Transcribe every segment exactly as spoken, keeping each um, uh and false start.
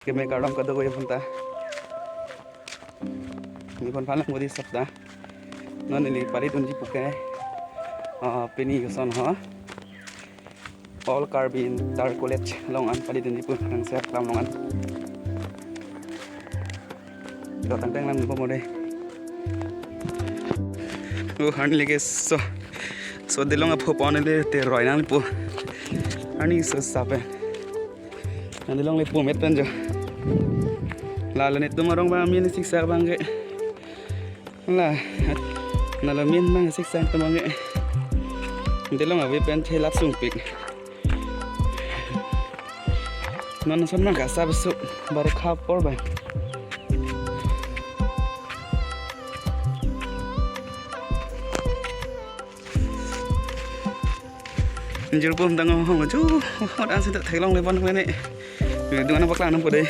Keme kardom kadokave aphanta. Neli phan phan lang bodi sapta. Non neli pali dunji pu ke, ah, pini koson ho. All Karbi Inter College along an pali dunji pu, nang saya kelam along an. Dotang teng lang di pamode. Oh, arni leke so. So dilong apho pon le te roi nangpo. Arni so sape. Nang dilong le pu met pen jo. La la netum arong abang amin siksak abang ke. La, nalo amin abang siksak atum abang ke. Dilong ave pen chelap sungpik. Non ason abang kasa besuk, barekha apor abang. Injur pum tang hong ju, hot an si ta theklong le pon le ne. Dun an paklang nangpo dei.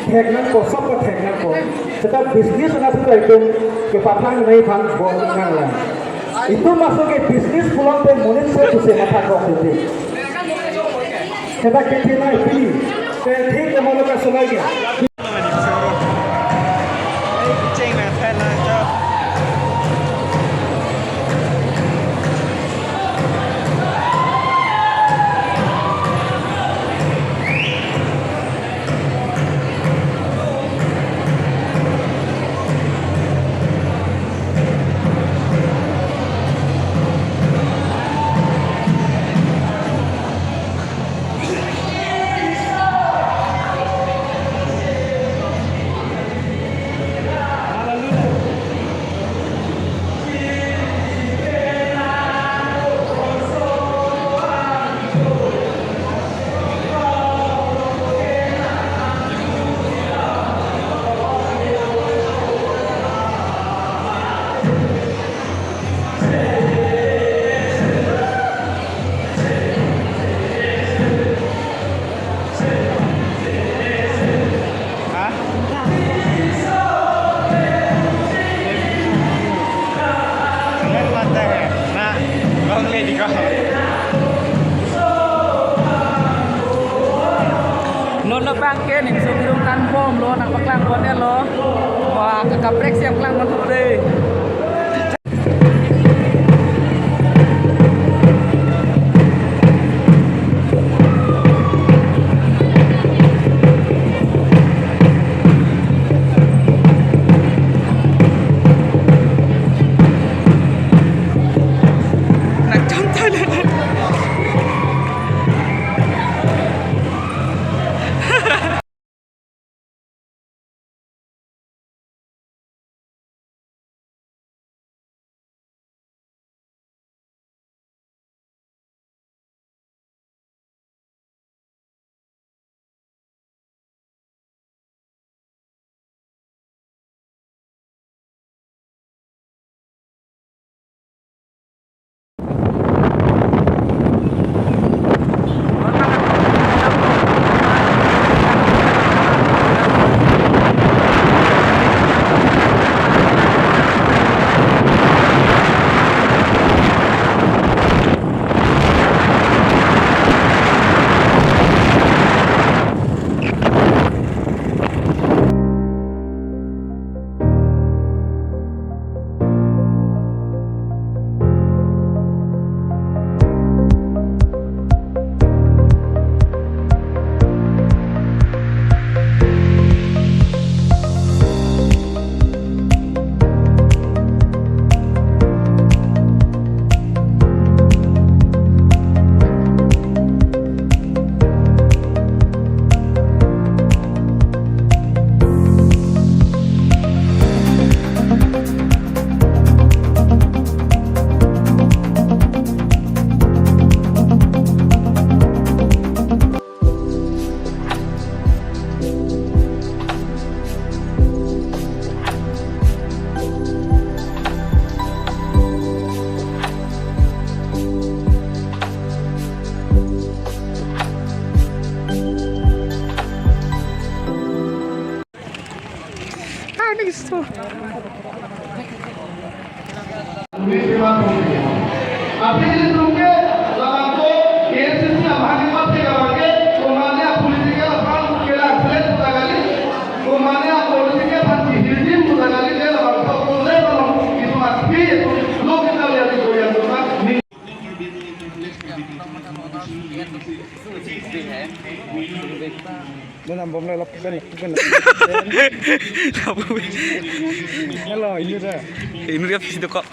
Thek nangpo, sob ta thek nangpo. Seta business na seta itum kepaplang nai aphan bor nanglang. Itum masuk ke business pulote monit se kuse matha kok titi. Seta kethe nai pini. Te thik ke molo ka solai ke. Non abang ke ning sung rung kan bomlo, nangpaklang pon-etlo. Wah, kekaprek siam klang pon dei. Aphi nelitum ke labangso A I C C abang ke pate labang ke komane a political aphan kelang select puta kali, komane a political aphan kihirjim puta kali, ke labangso kole labang itum aphi lo kita lihat itu yang tentang ni. Dun ambom le lok pen, pen. Hello, ini dah. Ini dia video call.